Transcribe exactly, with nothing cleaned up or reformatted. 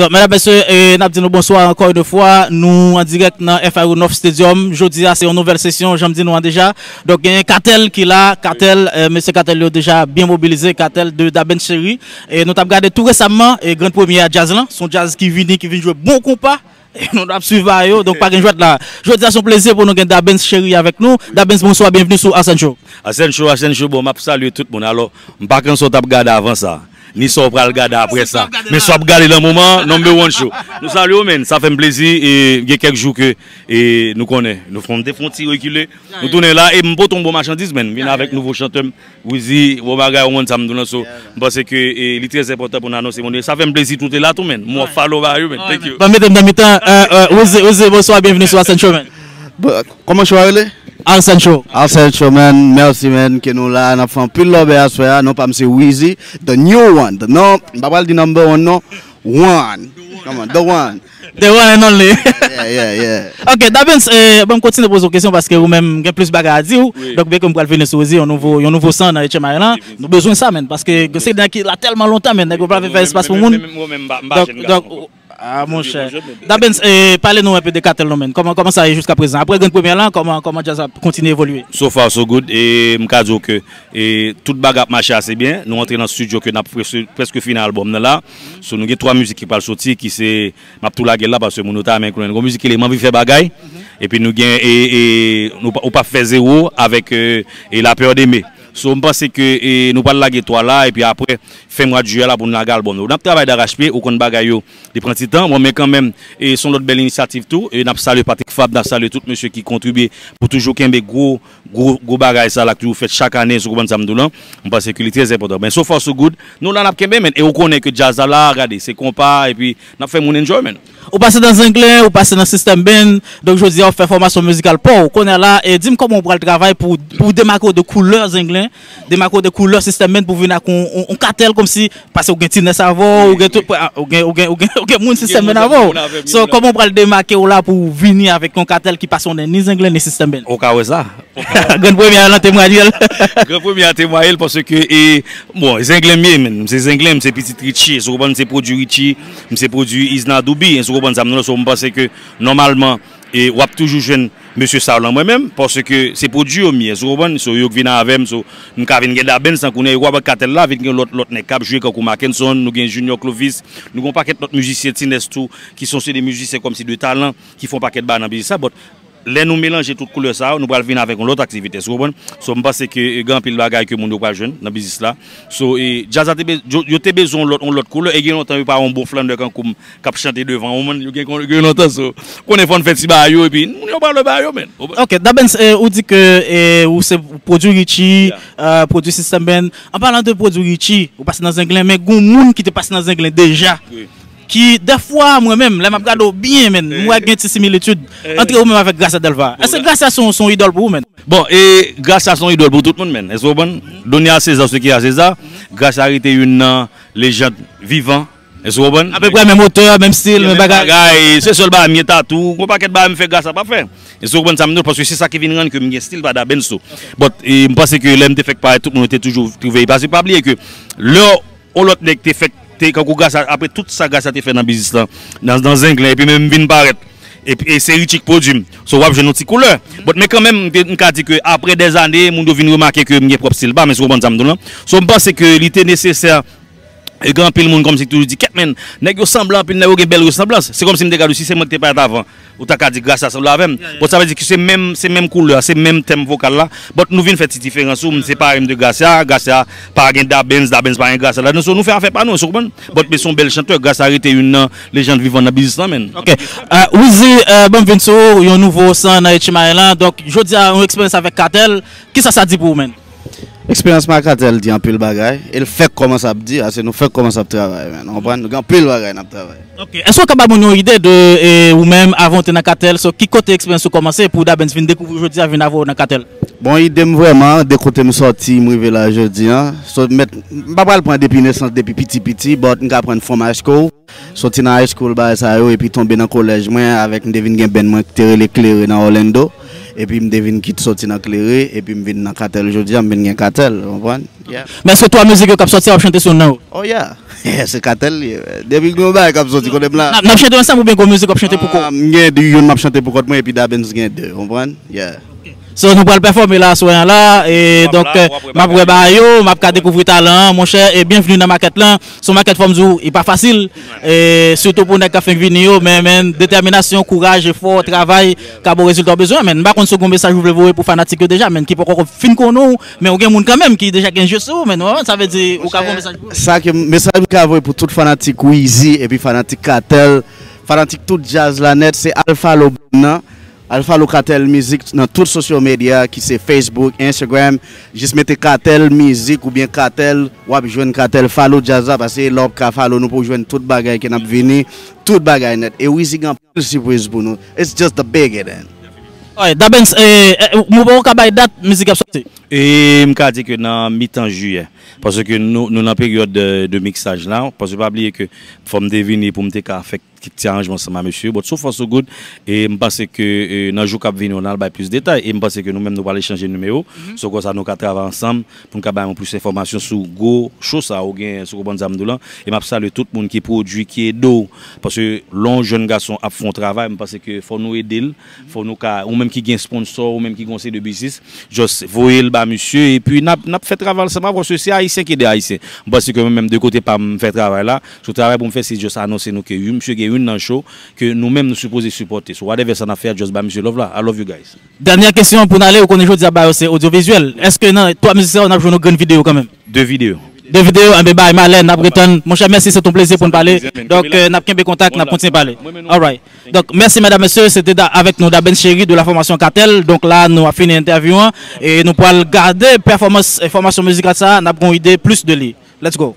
Donk, medam, mesye, e, n ap di nou bonswa ankò yon fwa. Nou an dirèk nan F I O North Stadium. Jodi a, se yon nouvèl sesyon, jan m di nou an deja. Donk, genyen Katèl ki la. Katèl, e, mesye Katèl yo deja byen mobilize. Katèl de Dabens Chery. E nou t ap gade tou resaman, e, gran premye a djaz lan. Se yon djaz ki vini, ki vin jwe bon konpa. E nou t ap swiv ba yo, donk pa gen jwèt la. Jodi a, se yon plezi pou nou gen Dabens Chery avèk nou. Dabens, bonswa, byenveni sou Arsène Show. Arsène Show, Arsène Show, bon, m ap salye tout moun. Alò, m pa konn sa w t ap gade avan sa, ni sa w pral gade apre sa. Men sa w ap gade nan moman, number one show. Nou salye w, men. Sa fè m plezi, e gen kèk jou ke, e nou konnen, nou fè, m te fè yon ti rekile. Nou tounen la, e m pote yon bon machandiz, men. M vin avèk nouvo chantè m, Wizi, bon bagay, ou konn sa m di w lan, so, m panse ke, e, li trè enpòtan pou n anonse moun yo. Sa fè m plezi tou te la tou, men. M wè w follow ba yo, men. Thank you. Ban m mete m nan mitan, e, e, Wizi, Wizi, bonswa, byenveni sou Arsène Show, men. Bon, kòman show a rele? Arsène Show. Arsène Show, man. Mèsi, man, ke nou la, n ap fè anpil love aswè a. Non pa m se Wizi, the new one, the non, m pa pral di number one, non. One. Come on, the one. The one and only. Yeah, yeah, yeah. Ok, Dabens, e, ban m kontinye poze w kesyon paske ou menm gen plis bagay a di w. Wi. Donk, byen ke m pral vini sou Wizi, yon nouvo, yon nouvo san nan H M I lan. Nou bezwen sa, men, paske se nèg ki la tèlman lontan, men, nèg yo pa vle fè espas pou moun. Mwen menm, mwen menm, m pa, m pa jèn gason ankò. Donk, donk, a, monchè. Dabens, e, pale nou enpe de Katèl nou, men. Kòman, kòman sa ye jiska prezan? Apre gran premye lan, kòman, kòman djaz ap kontinye evolye? So far, so good. E m ka di w ke, e, tout bagay ap mache ase byen. Nou antre nan estidyo ke n ap prèske, prèske fini albòm nan la. So, nou gen twa mizik ki pral soti, ki se, m ap tou lage l la, paske moun yo ta renmen konnen. Gon mizik ki rele M anvi fè bagay. Epi nou gen, e, e, nou pa, ou pa fè zewo avèk, e, e La peur d'aimer. So, m panse ke, e, nou pral lage twa la, epi apre, fen mwa jiyè la pou n lage albòm yo. N ap travay darachpye, ou konn bagay yo, li pran ti tan. Bon, men kanmenm, e, se yon lòt bèl inisyativ tou. E n ap salye Patrick Fab, n ap salye tout mesye ki kontribye pou toujou kenbe gwo, gwo, gwo bagay sa la ki toujou fèt chak ane, si w konprann sa m di w lan. M panse ke li trè enpòtan. Men so far, so good. Nou la, n ap kenbe, men. E ou konnen ke djaz la la, gade, se konpa, epi n ap fè moun enjoy, men. Ou pase nan Zenglen, ou pase nan System Band, donk jodi a w ap fè fòmasyon mizikal pa w. Kounye a la, e, di m kòman w pral travay pou, pou w demake w de koulè Zenglen, demake w de koulè System Band pou w vin ak yon, yon, yon Katèl kòmsi, paske w gen T-Ness avè w, ou gen tout, ou gen, ou gen, ou gen, ou gen moun System Band avè w. So, kòman w pral demake w la pou w vini avèk yon Katèl ki pa sonnen ni Zenglen ni System Band? Ou ka wè sa. Grenn Premye a lan temwaye l. Grenn Premye a temwaye l paske, e, bon, Zenglen m ye, men. M se Zenglen, m se pitit Richie. Si w konprann, m se pwodui Richie, m se pwodui Isna Doubi. Si w konprann sa m di w lan, so, m panse ke nòmalman, e, w ap toujou jwenn mesye sa yo lan mwen menm, paske se pwodui yo m ye. Si w konprann, so, yo k vin avè m, so, m ka vin gen Dabens, tankou nan Ewa Bak Katèl la, vin gen lòt, lòt nèg k ap jwe, kankou Mackenson, nou gen Junior Clovis, nou gen yon pakèt lòt mizisyen, T-Ness tou, ki se yon seri de mizisyen kòmsi de talan, ki fè yon pakèt bagay nan biznis la, but lè nou melanje tout koulè sa yo, nou pral vin avèk yon lòt aktivite, si w konprann? So, m panse ke, e, gen anpil bagay ke moun yo pral jwenn nan biznis la. So, e, djaz la te be-, yo, yo te bezwen yon lòt, yon lòt koulè, e gen lontan yo pa wè yon bon flannè kankou m k ap chante devan yon moun, yo gen, gen lontan, so, konnen fò n fè ti bagay yo, epi moun yo pral wè bagay yo, men. Ok, Dabens, e, ou di ke, e, ou se pwodui Richie, e, pwodui System Band. An palan de pwodui Richie, ou pase nan Zenglen, men gon moun ki te pase nan Zenglen deja. Wi. Ki, dèfwa, mwen menm, lè m ap gade w byen, men, m wè gen ti similitid ant ou menm avèk Gracia Delva. Èske Gracia se yon, se yon idòl pou ou, men? Bon, e Gracia se yon idòl pou tout moun, men. Èske w konprann? Donner à César ce qui est à César. Gracia rete youn nan lejann vivan. Èske w konprann? Apeprè menm otè, menm stil, menm bagay. Bagay, se sèl bagay m gen tatou. Gon pakèt bagay m fè Gracia pa fè. Èske w konprann sa m di w? Paske se sa ki vin rann ke m gen stil pa Dabens tou. But, e, m panse ke lè m te fèk parèt, tout moun te toujou twouve. Paske pa bliye ke lè yon lòt nèg te fèk, te kankou Gracia, apre tout sa Gracia te fè nan biznis lan, nan, nan Zenglen, epi menm m vin parèt. Epi, e se Richie k pwodui m. So, w ap jwenn yon ti koulè. But, men kanmenm, m te, m ka di ke apre dèzane, moun yo vin remake ke m gen pwòp stil pa m, èske w konprann sa m di w lan? So, m panse ke li te nesesè, e gen anpil moun kòmsi ki toujou di, kèt, men, nèg yo sanble anpil, nèg yo gen bèl resanblans. Se kòmsi m te gade w, si se mwen ki te parèt avan, ou ta ka di Gracia sanble avè m. Bon, sa vle di ke se menm, se menm koulè, se menm tèm vokal la. But nou vin fè ti diferans tou, m separe m de Gracia, Gracia pa gen Dabens, Dabens pa gen Gracia ladan. So, nou fè afè pa nou, èske w konprann? But, men se yon bèl chantè, Gracia rete youn nan lejann vivan nan biznis lan, men. Ok. E, Wizi, e, ban m vin sou ou, yon nouvo san nan H M I lan. Donk, jodi a, yon eksperyans avèk Katèl. Kisa sa di pou ou, men? Eksperyans mwen ak Katèl di anpil bagay. E l fèk kòmanse ap di, paske nou fèk kòmanse ap travay, men. Ou konprann? Nou gen anpil bagay n ap travay. Ok. Èske w ka ba moun yon ide de, e, ou menm, avan w te nan Katèl, so, ki kote eksperyans ou kòmanse pou Dabens vin dekouvri w jodi a, vin avè w nan Katèl? Bon, ide m vrèman, de kote m sòti, m rive la jodi a. So, mèt, m pa pral pran depi nesans, depi piti piti, but m ka pran from high school. Sòti nan high school, bagay sa yo, epi tonbe nan kolèj mwen, avèk m te vin gen band mwen ki te rele Klere nan Orlando. Epi m te vin kit soti nan Klere, epi m vin nan Katèl jodi a, m vin gen Katèl, ou konprann? Yeah. Men èske twa mizik yo k ap sòti a w ap chante sou non yo? Oh yeah. Yeah, se Katèl li ye. Depi gen yon bagay k ap soti kote m la. N ap chante ansanm oubyen gon mizik w ap chante pou kò w? Ah, m gen de, youn m ap chante pou kont mwen epi Dabens gen de, ou konprann? Yeah. So nou pral pèfòme la aswè an la e donk m ap wè bagay yo, m ap ka dekouvri talan an monchè e byenvni nan makèt lan. Se yon makèt fò m di w li pa fasil e sitou pou nèg k ap fenk vini yo men men detèminasyon, kouraj, efò, travay ka ba w rezilta w bezwen men m pa konn si w gen yon mesaj ou vle voye pou fanatik yo deja men ki poko fin konnen w men ou gen moun kanmenm ki deja gen je sou ou men sa vle di ou ka voye yon mesaj pou yo. Sa ke mesaj m ka voye pou tout fanatik Weezy epi fanatik Katèl, fanatik tout djaz la nèt se al follow band nan. Al follow Katèl Mizik nan tout social media ki se Facebook, Instagram. Jis mete Katèl Mizik oubyen Katèl, w ap jwenn Katèl. Follow djaz la paske lè w ap ka follow nou pou w jwenn tout bagay ke n ap vini, tout bagay nèt. E Weezy gen anpil sipriz pou nou. It's just the beginning. Alright, Dabens, eh, eh, nou poko ka bay dat mizik ap sòti? E m ka di ke nan mitan jiyè. Paske nou, nou nan peryòd de, de miksaj la. Paske pa bliye ke fò m te vini pou m te ka fè kèk ti aranjman ansanm a mesye yo. But so far so good. E m panse ke e, nan jou k ap vini yo n al bay plis detay. E m panse ke nou menm nou pral echanje nimewo. So konsa nou ka travay ansanm pou n ka bay mwen plis enfòmasyon sou gwo cho sa ou gen sou konprann sa m di w lan. E m ap salye tout moun ki pwodui, ki ede w. Paske lè yon jèn gason ap fè yon travay, m panse ke fò nou ede l. Fò nou ka, ou menm ki gen sponsò, ou menm ki gen yon seri de biznis, just voye l ba misye epi n ap, n ap fè travay ansanm avè w. Se Ayisyen ki ede Ayisyen. M panse ke mwen menm de kote pa m, m fè travay la. So travay pou m fè se just anonse nou ke wi, misye gen youn nan cho ke nou menm nou sipoze sipòte. So whatever sa n ap fè a, just ba misye love la. I love you guys. Dènyè kesyon pou n ale, ou konnen jodi a bagay yo se odyovizyèl. Èske nan twa mizik sa yo n ap jwenn yon grenn videyo kanmenm? De videyo. De videyo, enben bagay malè, n ap retann. Monchè mèsi, se t on plezi pou n pale. Donk n ap kenbe kontak, n ap kontinye pale. Alright. Donk mèsi medam mesye, se te avèk nou Dabens Chery de la fòmasyon Katèl. Donk la nou ap fini entèvyou an e nou pral gade pèfòmans fòmasyon mizikal sa a, n ap gen yon ide plis de li. Let's go.